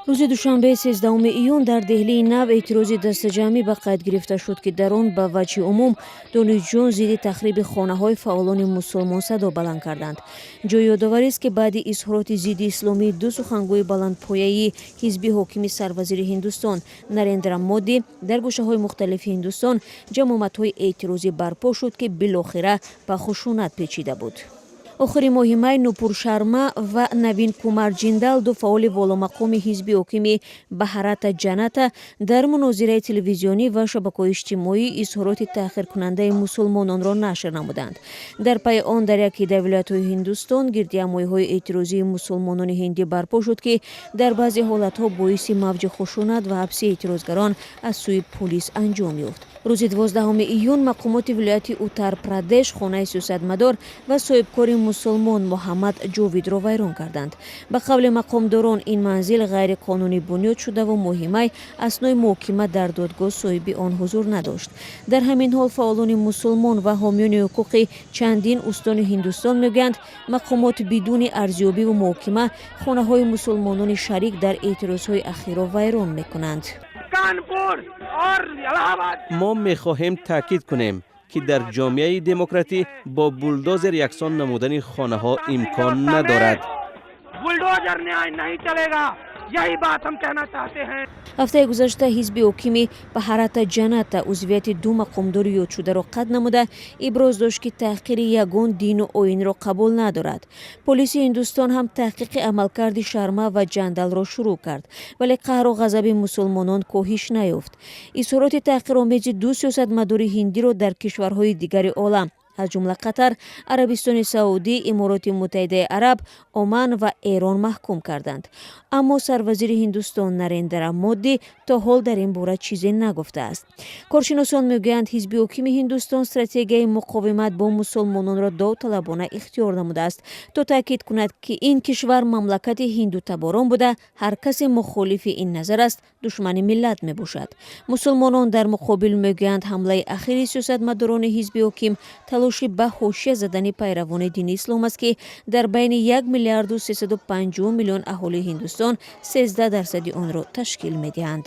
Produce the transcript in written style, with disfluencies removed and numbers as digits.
Рӯзи душанбе, 13 июн, дар Деҳлии Нав эътирози дастаҷамъӣ ба қайд гирифта шуд, ки дар он ба ваҷҳи умум донишҷӯён зидди тахриби хонаҳои фаъолони мусулмон садо баланд карданд. Ҷои ёдоварист, ки баъди изҳороти зидди исломии ду сухангӯи баландпояи ҳизби ҳокими сарвазири Ҳиндустон Нарендра Моди дар гӯшаҳои мухталифи Ҳиндустон ҷамоматҳои эътирозӣ барпо шуд, ки билохира ба хушунат печида буд. Охири моҳи май Нупур Шарма ва Навин Кумар Ҷиндал, ду фаъоли воломақоми ҳизби ҳокими Бҳаратя Ҷаната, дар мунозираи телевизионӣ ва шабакаҳои иҷтимоӣ изҳороти таҳқиркунандаи мусулмононро нашр намуданд. Дар пайи он дар як ҳида вилоятҳои Ҳиндустон гирдиҳамоиҳои эътирозии мусулмонони ҳиндӣ барпо шуд, ки дар баъзе ҳолатҳо боиси мавҷи хушунат ва ҳабси эътирозгарон аз сӯи пулис анҷом ёфт. Рӯзи 12 июн мақомоти вилояти Утар Прадеш хонаи сиёсатмадор ва соҳибкори мусулмон Муҳаммад Ҷовидро вайрон карданд. Ба қавли мақомдорон, ин манзил ғайриқонунӣ бунёд шудаву моҳи май аснои муҳокима дар додгоҳ соҳиби он ҳузур надошт. Дар ҳамин ҳол фаъолони мусулмон ва ҳомиёни ҳуқуқи чандин устони Ҳиндустон мегӯянд, мақомот бидуни арзёбиву муҳокима хонаҳои мусулмонони шарик дар эътирозҳои ахирро вайрон мекунанд. Мо мехоҳем таъкид кунем, ки дар ҷомеаи демократӣ бо булдозер яксон намудани хонаҳо имкон надорад. बुलडोजर न्याय नहीं चलेगा, यही बात हम कहना चाहते हैं। Ҳафтаи гузашта ҳизби ҳокими Бҳаратя Ҷаната узвияти ду мақомдори ёдшударо қатъ намуда, иброз дошт, ки таҳқири ягон дину оинро қабул надорад. Полиси Ҳиндустон ҳам таҳқиқи амалкарди Шарма ва Ҷандалро шурӯъ кард, вале қаҳру ғазаби мусулмонон коҳиш наёфт. Изҳороти таҳқиромези ду сиёсатмадори ҳиндиро дар кишварҳои дигари олам, аз ҷумла Қатар, Арабистони Саудӣ, Имороти Муттаҳидаи Араб, Оман ва Эрон маҳкум карданд. Аммо сарвазири Ҳиндустон Нарендра Моди то ҳол дар ин бора чизе нагуфтааст. Коршиносон мегӯянд, ҳизби ҳокими Ҳиндустон стратегияи муқовимат бо мусулмононро довталабона ихтиёр намудааст, то таъкид кунад, ки ин кишвар мамлакати ҳиндутаборон буда, ҳар касе мухолифи ин назар аст, душмани миллат мебошад. Мусулмонон дар муқобил мегӯянд, ҳамлаи ахири сиёсатмадорони ҳизби ҳоким талоши ба ҳошия задани пайравони дини ислом аст, ки дар байни 1 миллиарду 350 миллион аҳолии Ҳиндустон 13 дарсади онро ташкил медиҳанд.